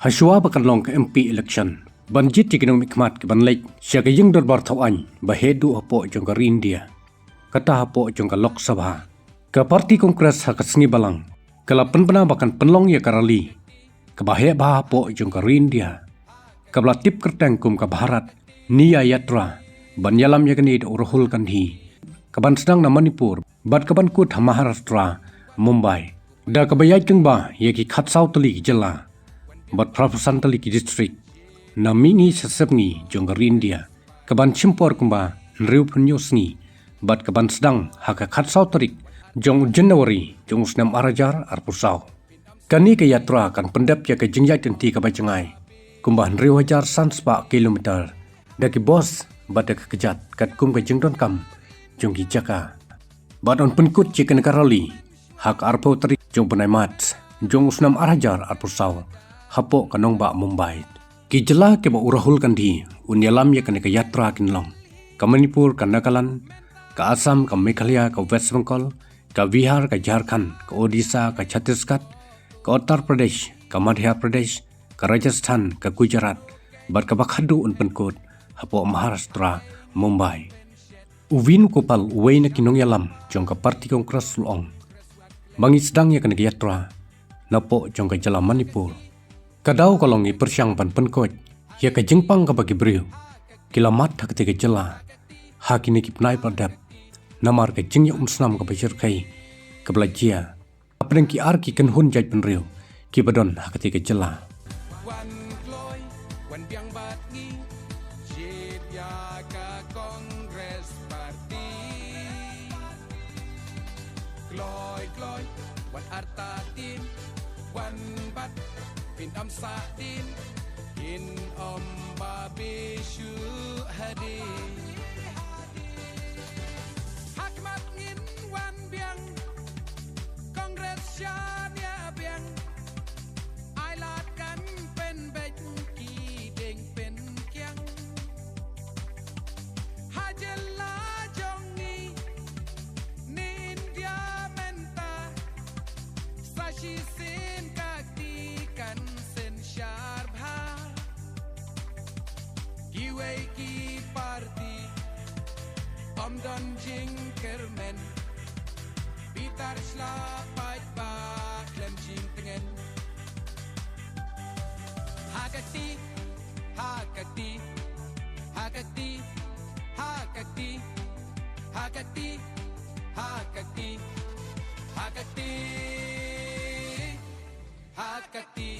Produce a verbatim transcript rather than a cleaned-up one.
Hashwa ba kan long ka M P election, ban jied ïa ki nongmihkhmat ki ban leit sha ka ïing dorbar thaw aiñ ba heh duh hapoh jong ka ri India, kata hapoh jong ka Lok Sabha, ka party Congress ha ka sngi balang ka la pynbna ba kan pynlong ïa ka rally kaba heh bha hapoh jong ka ri India, kaba la tip kyrteng kum ka Bharat Nyay Yatra, ban ïalam ïa kane da u Rahul Gandhi, kaban sdang na Manipur bad kaban kut ha Maharashtra, Mumbai. Da kaba ïaid lyngba ïa ki khatsaw tylli ki jylla bad phraphew san tylli ki district, na mihngi sha sepngi jong ka ri India, kaban shim por kumba hynriewphew hynñiew sngi bad kaban sdang ha ka khatsaw tarik jong u January jong u snem ar hajar arphew saw. Kane ka yatra kan pyndep ïa ka jingïaid lynti kaba jngai kumba hynriew hajar san spah kilometer da ki bus bad da ka kjat katkum ka jingdonkam jong ki jaka. Bad yn pynkut ïa kane ka rally ha ka arphew tarik jong u bnai March jong u snem ar hajar arphew saw hapoh ka nongbah Mumbai. Ki jylla kiba u Rahul Gandhi un ïalam ïa kane ka yatra kin long ka Manipur, ka Nagaland, ka Assam, ka Meghalaya, ka West Bengal, ka Bihar, ka Jharkhand, ka Odisha, ka Chhattisgarh, ka Uttar Pradesh, ka Madhya Pradesh, ka Rajasthan, ka Gujarat, bad kaba khadduh un pynkut hapoh Maharashtra, Mumbai. U Venugopal, uwei na ki nongïalam jong ka party Congress, u la ong ba ngi sdang ïa kane ka yatra napoh jong ka jylla Manipur. Ka daw ka long ngi pyrshang ban pynkoit ïa ka jingpang kaba ki briew ki la mad ha katei ka jylla ha kine ki bnai ba la dep, namar ka jingïaumsnam kaba shyrkhei kaba la jia hapdeng ki ar ki kynhun jaitbynriew kiba don ha katei ka jylla. Wan kloi, wan biang bad ngi, jied ïa ka Congress Party. Kloi kloi, wan artatien, wan bat, phin ym sahdien, phin ym babe shuh hadien. Ha khmat ngin wan biang, Congress shaniah biang, ai lad kan pynbeit, ki dieng pynkiang. Ha jylla jong ngi, ne India mynta, sa shisien ka kti kan synshar bha. Kiwei ki party ym don jingkyrmen, bitar shlak paidbah khlem jingtngen. Ha ka kti, ha ka kti, ha ka kti, ha ka kti, ha ka kti, ha ka kti, ha ka kti, ha ka kti.